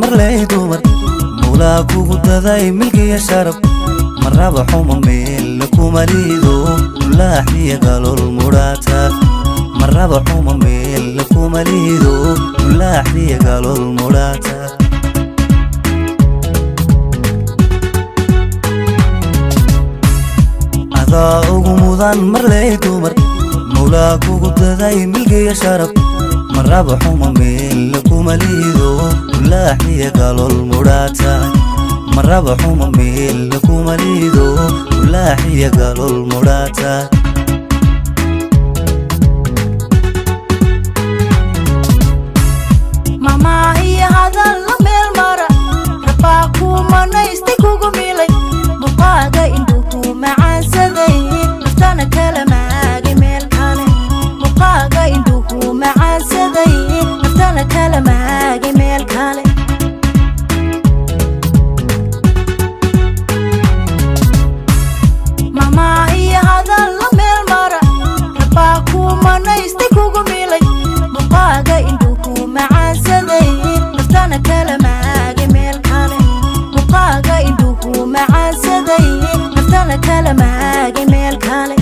Marley dumar, Mawlaa kugu daday milkiya sharaf. Maraba xuma meel kuma liido, mulaaxiya galol mudhaata. Maraba xuma meel kuma liido, mulaaxiya galol mudhaata. Adaa ugu mudan marley dumar, Mawlaa kugu daday milkiya sharaf. Maraba xuma meel kuma liido, mulaaxiya galol mudhaata. Maraba xuma meel kuma liido, mulaaxiya galol mudhaata. Mamaahiyo hadal la meel mara, rabaa kuu manaystay, kugu milay muqaaga, indhuhu macaansaday, naftana kala maagay meel kale. Muqaaga indhuhu macaansaday, naftana kala maagay meel kale. Mamaahiyo hadal la meel mara, rabaa kuu manaystay, kugu milay muqaaga, indhuhu macaansaday, naftana kala maagay meel kale. Muqaaga indhuhu macaansaday, naftana kala maagay meel kale.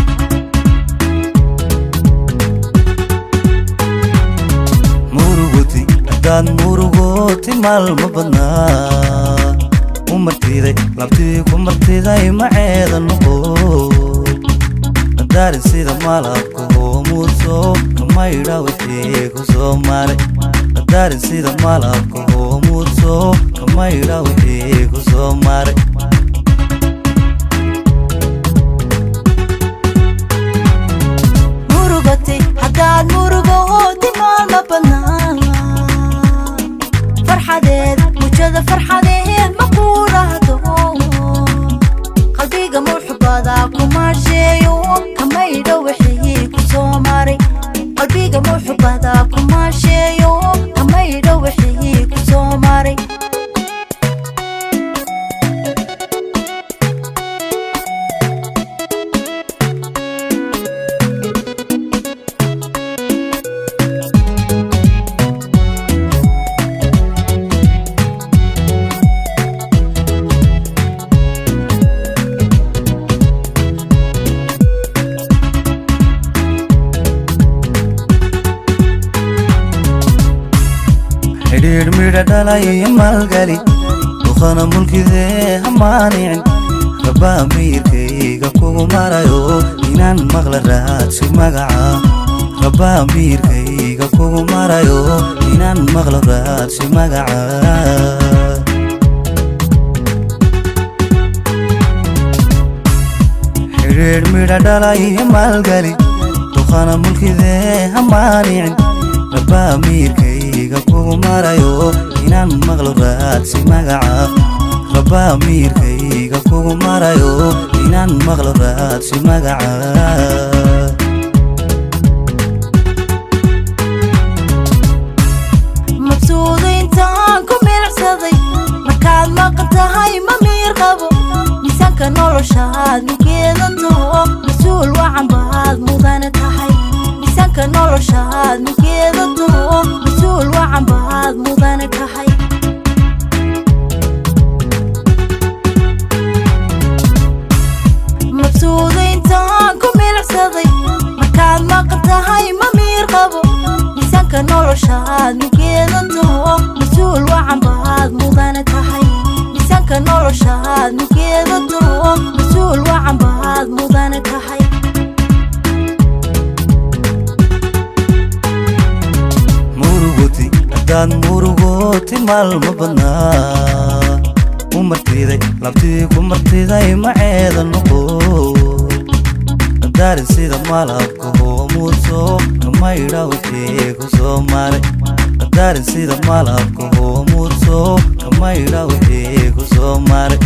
Murugoti haddaad murugooti maalma badnaa, u martiday labtii ku martiday maceeda noqo. Qadaarin sida malabka hoomuudso, kamaydha wixii ku soo maray. Qadaarin sida malabka hoomuudso, kamaydha wixii ku soo maray. Murugatay haddaad murugooti maalma badnaa, farxadeed mujada farxadeed ma kuudhahdo. Qalbiga muxubada kuma sheeyo, kamaydho wixii ku soo maray. Qalbiga muxubada kuma sheeyo, kamaydho wixii ku soo maray. Xidhiidh midha dhalay iyo maalgali, duqana mulkidee hamaanicin. Rabaa miirkayga kugu marayo inaan maqla raadsi magaca. Rabaa miirkayga kugu marayo inaan maqlo raadsi magaca. Xidhiidh midha dhalay iyo maalgali, duqana mulkidee hamaanicin. Rabaa miirkayga kugu marayo inaan maqlo raadsi magaca. Rabaa miirkayga kugu marayo inaan maqlo raadsi magaca. Mabsuuda intaan ku milicsaday markaad maqan tahay, ma miir qabo. Miisaanka noloshaad mugeedato, mas-uul wacan baad mudane tahay. Miisaanka noloshaad mugeedato, mas-uul wacan baad mudane tahay. Mabsuuda intaan ku milicsaday markaad maqan tahay, ma miir qabo. Miisaanka noloshaad mugeedato, mas-uul wacan baad mudane tahay. Miisaanka noloshaad mugeedato, mas-uul wacan baad mudane tahay. Murugoti haddaad murugooti maalma badnaa, u martiday labtii ku martiday maceeda noqo. Qadaarin sida malabka hoomuudso, kamaydha wixii ku soo maray. Qadaarin sida malabka hoomuudso, kamaydha wixii ku soo maray.